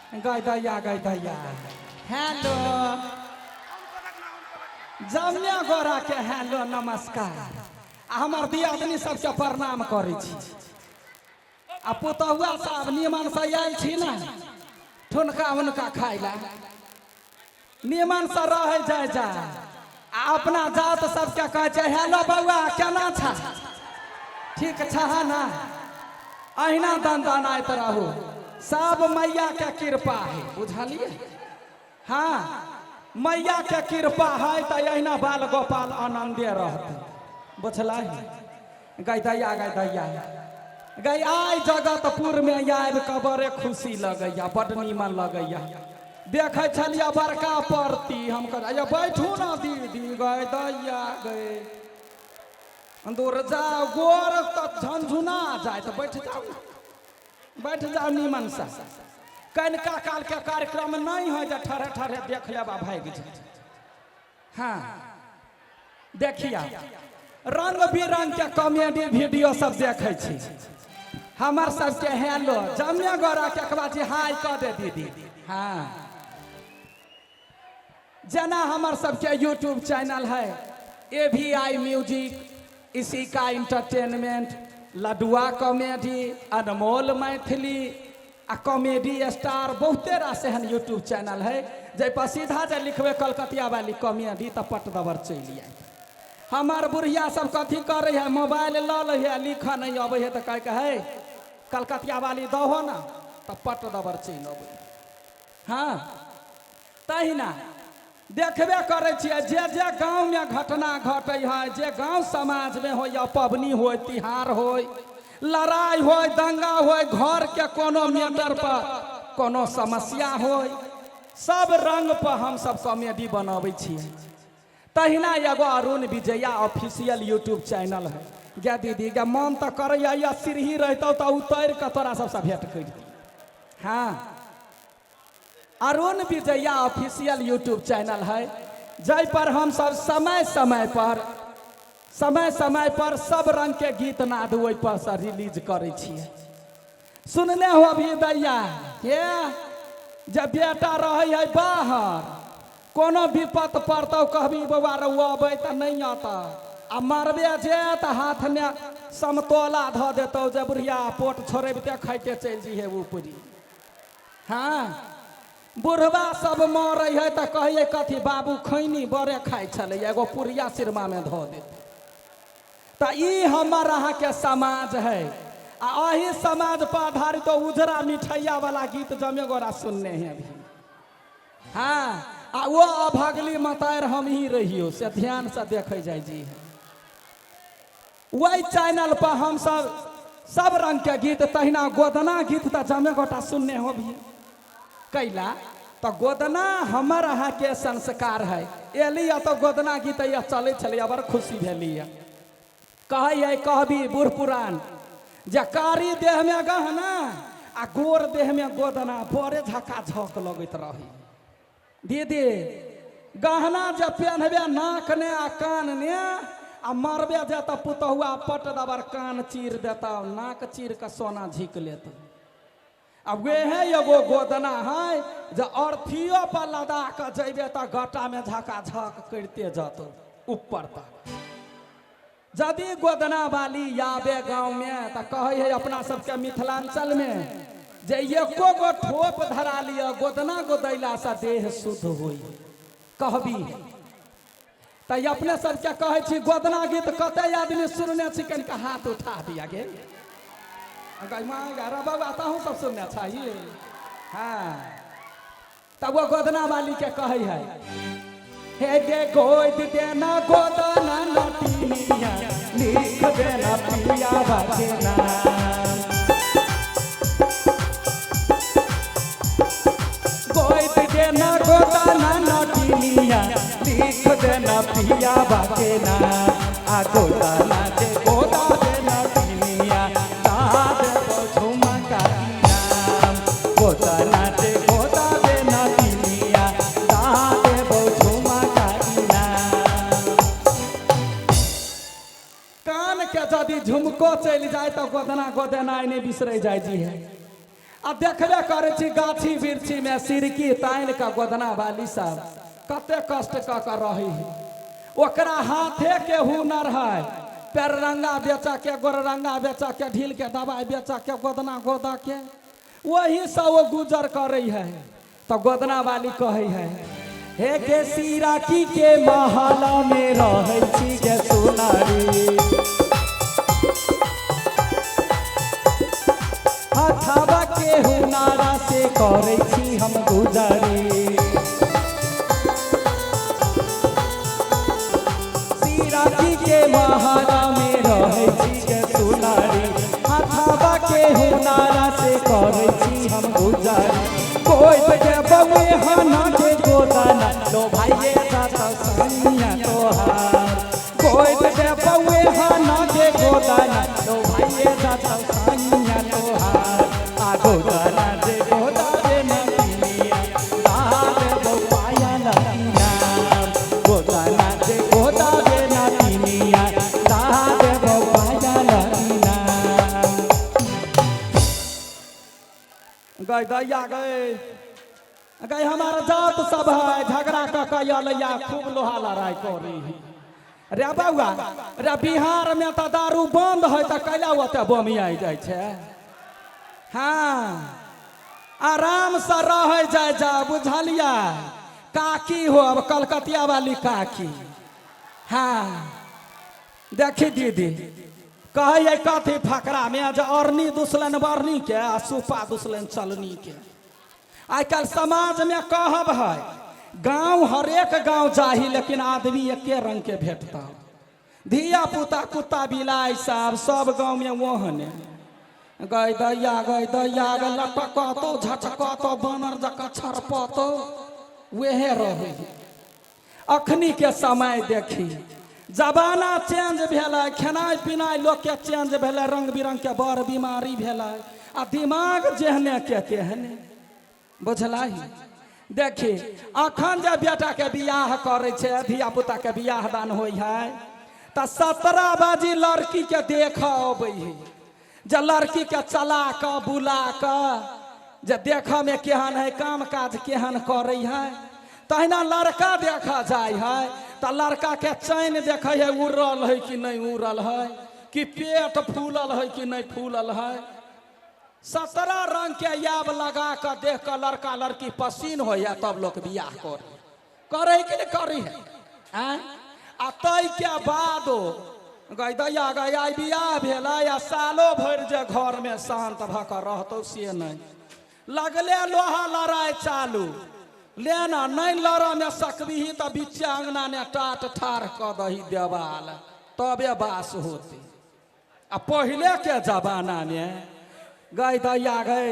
गै दैया गै दैया हेलो जमने गोरा के हेलो नमस्कार आ हमर दियादनी सबके प्रणाम करै छी आ पुतहुआ साहब निमन से आयल छी ने ठुनका उनका खाय ला निमन से रहै जाय जा आ अपना जात सबके कहै छै हेलो बौआ केना छ ठीक छह ना अहिना दनदनाइत रहू सब मैया के कृपा है बुझलियै हाँ मैया के कृपा है तऽ अहिना बाल गोपाल आनन्दे रहतै बुझलही गै दैया गै दैया गै आइ जगतपुरमे आबि कऽ बड़े खुशी लगैया बड्ड नीमन लगैया देखै छलियै बड़का परती हम कहलियै बैठू ने दीदी गै दैया गै दूर जाउ गोर तऽ झनझुना जाय तऽ बैठ जाउ ने बैठ जाउ नीमनसँ कनिका कालके कार्यक्रम नहि होइ जे ठहरे ठहरे देख लेब आ भागि जाय हाँ देखिया रंग बिरंग के कॉमेडी वीडियो सब देखै छी हमर सबके हेलो जमे गोरा के एकबा जी हाय कऽ दे दीदी हाँ जेना हमर सबके यूट्यूब चैनल है ए वी I music इसी का इंटरटेनमेंट लडुआ कॉमेडी अनमोल मैथिली आ कॉमेडी स्टार बहुते रास एहन यूट्यूब चैनल है जाहिपर सीधा जे लिखबै कलकतिया वाली कॉमेडी तऽ पट दबर चलि आयत हमर बुढ़िया सब कथी करै है मोबाइल लऽ लै है लिखऽ नहि अबै है तऽ कहै है कलकतिया वाली दहो ने तऽ पट दबर चलि अबै हँ तहिना देखबे करै छियै जे जे गाँवमे घटना घटै है जे गाँव समाजमे होइए पबनी होइ तिहार होइ लड़ाइ होइ दंगा होइ घरके कोनो मैटर पर कोनो समस्या होइ सब रंग पर हमसब कॉमेडी बनबै छियै तहिना एगो अरुण विजया ऑफिशियल यूट्यूब चैनल है गे दीदी गे मन तऽ करैया या सीढ़ी रहितौ तऽ उतरि कऽ तोरा सबसँ भेंट करिती हँ अरुण विजया ऑफिशियल यूट्यूब चैनल है जाहि पर हम सब समय समय पर समय समय पर सब रंग के गीत नाद ओहि पर से रिलीज करै छियै सुनने हो अभी दैया हे जब बेटा रहै है बाहर कोनो विपत पड़तौ कहबी बौआ रौ अबै तऽ नहि अतऽ आ मरबे जे तऽ हाथमे समतोला धऽ देतौ जे बुढ़िया पोट छोड़ेबिते खाइते चलि जइहे ऊपरी हँ बुढ़बा सब मरै है तऽ कहैए कथी बाबू खैनी बड़े खाइ छलै एगो पुड़िया सिरमामे धऽ देतै तऽ ई हमर अहाँके समाज है आ एही समाज पर आधारित उजरा मिठैया वाला गीत जमे गोरा सुनने हैं अभी हाँ आ वो अभगली मतार हम ही रहियो से ध्यान से देखे जाय जी वही चैनल पर हम सब सब रंग के गीत तहिना गोदना गीत तऽ जमे गोटा सुनने हो भी कैला तऽ गोदना हमर अहाँके संस्कार है एली तऽ गोदना गीत यह चलै छलै बड़ खुशी भेली कहै है कहबी बूढ़ पुरान जे कारी देहमे गहना आ गोर देहमे गोदना बड़े झका झक लगैत रही दीदी गहना जे पेन्हबे नाक ने आ कान ने आ मरबे जे तऽ पुतहुआ पट दबर कान चीर देता नाक चीर कऽ सोना झीक लेत आ वेहे एगो गोदना है जे अर्थियो पर लदा कऽ जैबे तऽ गटामे झका झक करिते जतौ ऊपर तक यदि गोदना वाली आबे गाँवमे तऽ कहै है अपना सबके मिथिलाञ्चलमे जे एको गो ठोप धरा लिअ गोदना गोदैलासँ देह शुद्ध होइ कहबी तऽ अपने सबके कहै छी गोदना गीत कते आदमी सुनने छी कनिका हाथ उठा दिया गे बाबा तहूँ सब सुनने छही हँ तब वो गोदना वाली के कहै है हे गे गोद देना गोदना नटिनिया लिख देना पिया के नाम गोद देना गोदना नटिनिया लिख देना पिया के नाम आ गोदना दे गोदा देना टिनिया ता देबो झुमका नाम गोदना दे गोदा देना टिनिया ता देबो झुमका नाम कान के यदि झुमको चलि जाय तऽ गोदना गोदेनाइ नहि बिसरै जाइ जी है आ देखबे करै छी गाछी वृक्षीमे सिरकी तानि कऽ गोदना बाली सब कते कष्ट कऽ कऽ रहै है। ओकरा हाथे के हुनर है, पैररंगा बेचऽ के, गोररंगा बेचऽ के, ढील के दवाइ बेचऽ के, गोदना गोदऽ के, ओहीसँ ओ गुजर करै है। तऽ गोदना वाली कहै है, हे गे सिराकी के महल में रहै छी गे सोनारी, हथवा के हुनारा से करै छी हम गुजरी। सिराकी के महल में रहै छी गे सोनारी, हथवा के हुनारा से करै छी हम गुजरी। कोई के बउए हना के गोदाना लो भाइये जात सैया तोहार, कोई के बउए हना के गोदाना लो भाइये जात सैया तोहार। आ गोदाना जे गोदा रे नतिया दाल बउपाया लतिया, गोदाना जे गोदा रे नतिया दाल बउपाया लतिया। गई दैया गई गई हमार जात सब है झगड़ा कऽ कऽ अलैया खूब लोहा लड़ाई करी है। रे बौआ रे, बिहार में तऽ दारू बंद है तऽ कैला ओते बमियाइ जाइ छै? हाँ, आरामसँ रहै जाइ जा, बुझलियै? काकी हो, अब कलकतिया वाली काकी। हाँ देखी दीदी, कहै कथी फकरामे जे अरनी दुसलनि बरनी के आ सुपा दुसलनि चलनी के। आइ काल्हि समाजमे कहब है, गाँव हरेक गाँव जाही लेकिन आदमी एके रंग के भेटता। धिया पुता कुत्ता बिलाइ सब सब गाँवमे ओहने। गई दैया गई दैया गई, लटकतो झटकतो बानर जकाँ छरपतो वेहे रहै। अखनी के समय देखी, जमाना चेंज भेलै, खेनाइ पिनाइ लोकके चेंज भेलै, रंग बिरंग के बड़ बीमारी भेलै आ दिमाग जेहने के तेहने, बुझलही? देखी अखन जे बेटाके बियाह करै छै, धिया पुताके बियाह दान होइ है तऽ 17 बाजी लड़कीके देखऽ अबै है, जे लड़कीके चला कऽ बुला कऽ जे देखऽमे केहन है, काम काज केहन करै है। तहिना लड़का देखऽ जाइ है तऽ लड़काके चैन देखै है, उड़ल है कि नहि उड़ल है, कि पेट फूलल है कि नहि फूलल है। 17 रंगके याब लगा कऽ देख कऽ लड़का लड़की पसीन होइए तब लोक बियाह करै करै कि नहि करै है? आँय, आ ताहिके बादो गै दैया गै, आइ बियाह भेलै आ सालो भरि जे घरमे शान्त भऽ कऽ रहतौ से नहि, लगले लोहा लड़ाइ चालू। ले ना, नहि लड़ऽमे सकबिही तऽ बिच्चे अङ्गना ने टाट ठाढ़ कऽ दही देवाल, तबे बास होतै। आ पहिलेके जमानामे गै दैया गै,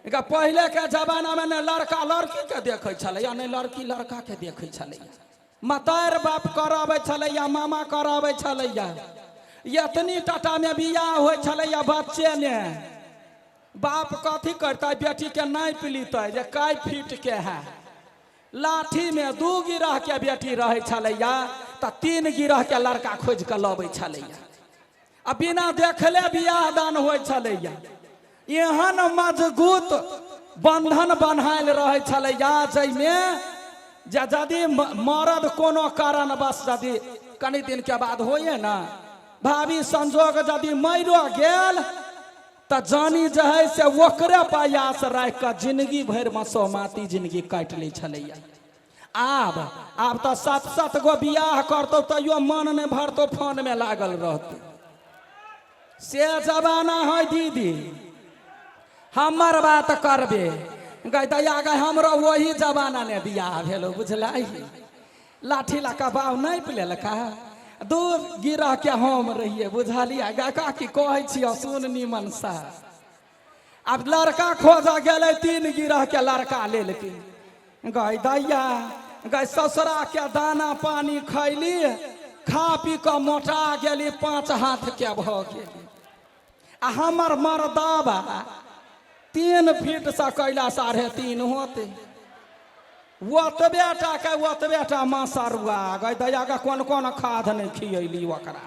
पहिलेके जमानामे ने लड़का लड़कीके देखै छलैया, ने लड़की लड़काके देखै छलैया। मतारि बाप करबै छलैया, मामा करबै छलैया, एतनी टाटामे बियाह होइ छलैया। बच्चे ने बाप कथी करतै, बेटीके नापि लितै जे कै फीटके है। लाठीमे 2 गिरहके बेटी रहै छलैया तऽ 3 गिरहके लड़का खोजि कऽ लबै छलैया आ बिना देखले बियाह दान होइ छलैया। एहन मजबूत बंधन बन्हायल रहै छलैया जाहिमे जे यदि मरद कोनो कारणवश यदि कनि दिनके बाद होइए ने भाभी संजोग यदि मरियो गेल तऽ जानी जे है से ओकरे प्रयास राखि कऽ जिंदगी भरि मसोमाती जिंदगी काटि लै छलैया। आब आब तऽ 7-7 गो बियाह करतौ तैयो मन नहि भरतौ, फोनमे लागल रहतौ। से जमाना है दीदी। हमर बात करबे गै दैया गै, हमरो वही जमाना ने बियाह भेलो, बुझलही? लाठी लऽ कऽ बाउ नापि लेलका, 2 गिरह के हम रहियै, बुझलियै? गै काकी कहै छियौ सुन निमन सँ। आब लड़का खोजऽ गेलै, 3 गिरह के लड़का लेलकै। गै दैया गै, ससुरा के दाना पानी खैली, खा पी कऽ मोटा गेली, 5 हाथ के भऽ गेली। आ हमर मरदाबा 3 फीट सँ कैला 3.5 होतै, ओतबे टा के ओतबे टा मसरुआ। गै दैया के कोन कोन खाद नहि खियैली ओकरा,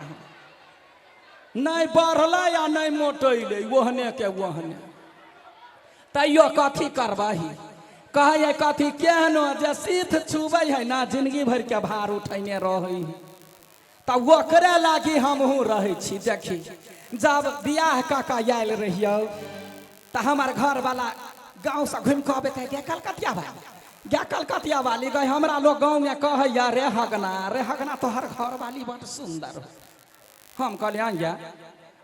नहि बढ़लै आ नहि मोटैलै, ओहने के ओहने। तैयो कथी करबही? कहै कथी, केहनो जे सीथ छुबै है ना, जिंदगी भरिके भार उठैने रहै है। तऽ ओकरे लागी हमहूँ रहै छी। देखी, जब बियाह कऽ कऽ आयल रहियौ तऽ हमर घरवला गाँवसँ घुमि कऽ अबैत गे कलकतिया वाली, गे कलकतिया वाली गए। हमरा लोग गाँवमे कहैया, रे हगना, रे हगना, तोहर घरवाली बड्ड सुन्दर हो। हम कहलियै, यै,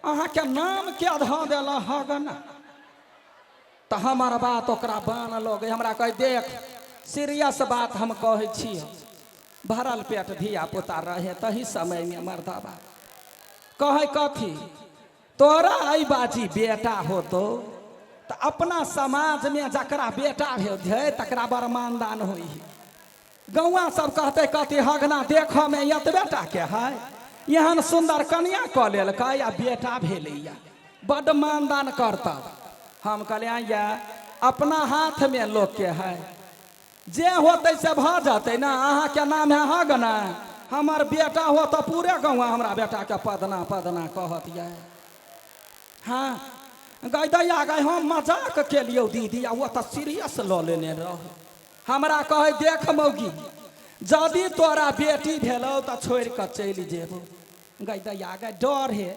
अहाँके नाम के धऽ देलक हगना? तऽ हमर बात ओकरा बान लगै। हमरा कहै, देख, सीरियस बात हम कहै छी, भरल पेट धिया पुता रहे तही समयमे मर्दबा कहै कथी, तोरा एहि बाजी बेटा होतो तऽ अपना समाजमे जकरा बेटा भेल छै तकरा बड़ मानदान होइ है। गौआ सब कहते कथी, हगना देखऽमे एतबे टाके है, एहन सुन्दर कनिया कऽ लेलकै आ बेटा भेलैया, बड्ड मानदान करतौ। हम कहलियै, या अपना हाथमे लोकके है, जे होतै से भऽ जेतै ने। अहाँके नाम है हगना, हमर बेटा हो तऽ पूरे गौआ हमरा बेटाके पदना पदना कहत। यऽ हाँ गै दैया गै, हम मजाक केलियौ दीदी, आ ओ तऽ सीरियस लऽ लेने रहै। हमरा कहै, देख मौगी, यदि तोरा बेटी भेलौ तऽ छोड़ि कऽ चलि जेबौ। गै दैया गै, डर हे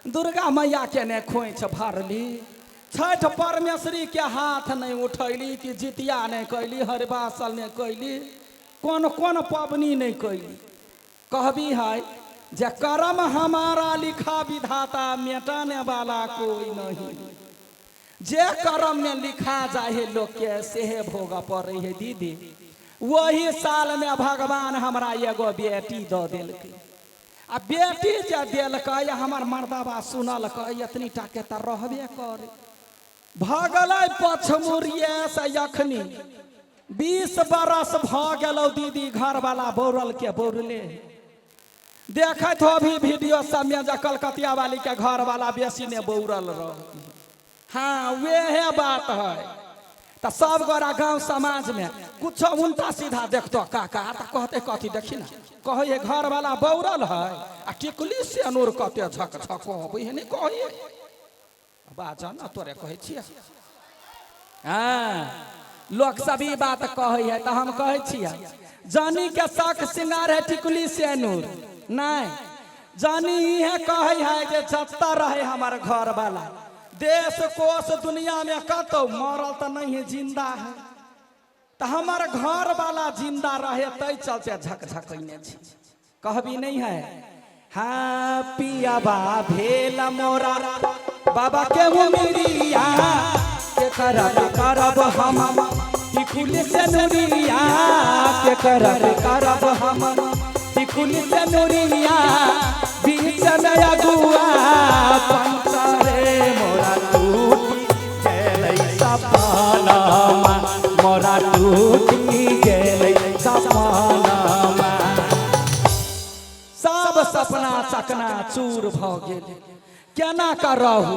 दुर्गा मैयाके ने खोँइछ भरली, छठि परमेश्वरीके हाथ नहि उठैली, कि जितिया नहि कैली, हरिबासल नहि कैली, कोन कोन पबनी नहि कैली। कहबी है जे कर्म हमारा लिखा विधाता, मेटाने वाला कोई नहीं। जे कर्ममे लिखा जाइ है लोकके, सेहे भोगऽ पड़ै है दीदी। ओही सालमे भगवान हमरा एगो बेटी दऽ देलकै। आ बेटी जे देलकै, हमर मर्दबा सुनलकै, एतनी टाके तऽ रहबे करै, भऽ गेलै पछमुरिये से। अखनी 20 बरस भऽ गेलौ दीदी, घरवाला बौरल के बौरले। देखैत हो अभी वीडियो सबमे जे कलकतिया वाली के घरवाला बेसी ने बौरल रह। हाँ, वेहे बात है। तऽ सब गोरा गाँव समाजमे कुछो उल्टा सीधा देखतो काका, तऽ कहते कथी, देखी ने, कहै है घरवाला बौरल है आ टिकली से नूर कते झक झक अबै है। नहि कहै? बाजऽ ने, तोरे कहै छियै। हँ, लोक सब ई बात कहै है तऽ हम कहै छियै, जानी के शख सिंगार है टिकुली से नूर नहि। जानी इहे कहै है जे जतऽ रहे हमर घर वाला, देश कोस दुनिया में कतौ मरल तऽ नहीं है, जिंदा है। तऽ हमर घर वाला जिंदा रहे तै चलते झक झकैने छी। कहबी नहीं है? हाँ, पियाबा भेल मोरा बाबा के उमिरिया, के करब करब हम टिकुल से नुरिया, के करब करब हम टिकुल से नुरिया, बीच में अगुआ पंचरे मोरा टूटी गेलै सपनामा, मोरा टूटी गेलै सपनामा। सब सपना चकना चूर भऽ गेल, केना कऽ रहू?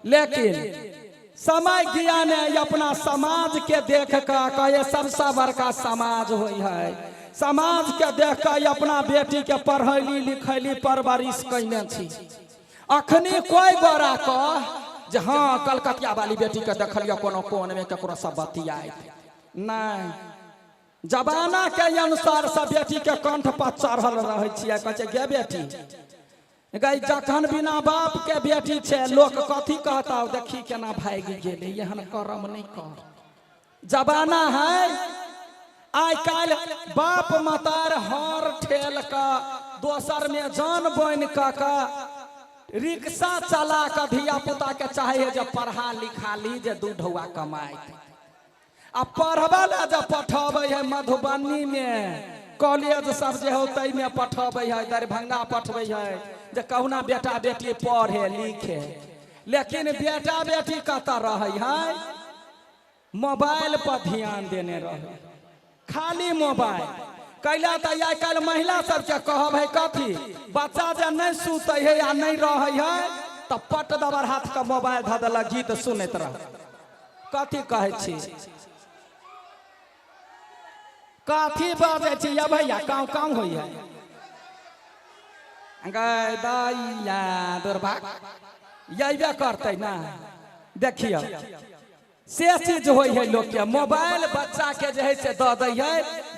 लेकिन समय ज्ञान अपना समाज के देख कऽ कहे, सबसँ बड़का समाज होइ है। समाज के देख कऽ अपना बेटी के पढ़ैली लिखैली, परवरिश कैने छी। अखनी कोई गोरा कह जे हाँ, कलकतिया वाली बेटी के देखलियै कोनो कोन में ककरो सब बतियाइत? नहि। जमाना के अनुसार सब बेटी के कंठ पर चढ़ल रहै छियै। कहै छै, गे बेटी गई, जखन बिना बाप के बेटी छै, लोक कथी कहता? देखी केना भागि गेलै, एहन करम नहि कर। जमाना है आइ काल्हि बाप मतार हर ठेल कऽ, दोसर में जान बनि कऽ कऽ, रिक्शा चला कऽ धिया पुता के चाहे है जे पढ़ा लिखा ली, जे दू ढौआ कमाइत। आ पढ़बा लए जे पठबै है मधुबनीमे, कॉलेज सब जे हो ताहिमे पठबै है, दरभंगा पठबै है, जे कहुना बेटा बेटी पढ़े लिखे। लेकिन बेटा बेटी कतऽ रहै है? मोबाइल पर ध्यान देने रहै, खाली मोबाइल। कैला तऽ आइ काल्हि महिला सबके कहब है कथी, बच्चा जे नहि सुतै है आ नहि रहै है तऽ पट दबर हाथ के मोबाइल धऽ देलक, गीत सुनैत रह। कथी कहै छी? कथी बाजै छी या भैया? काँव काँव होइ है गै दैया, दुर्भाग अयबे करतै ने। देखियौ। से चीज होइ है लोग के। मोबाइल बच्चा के जे है से दऽ दै है जे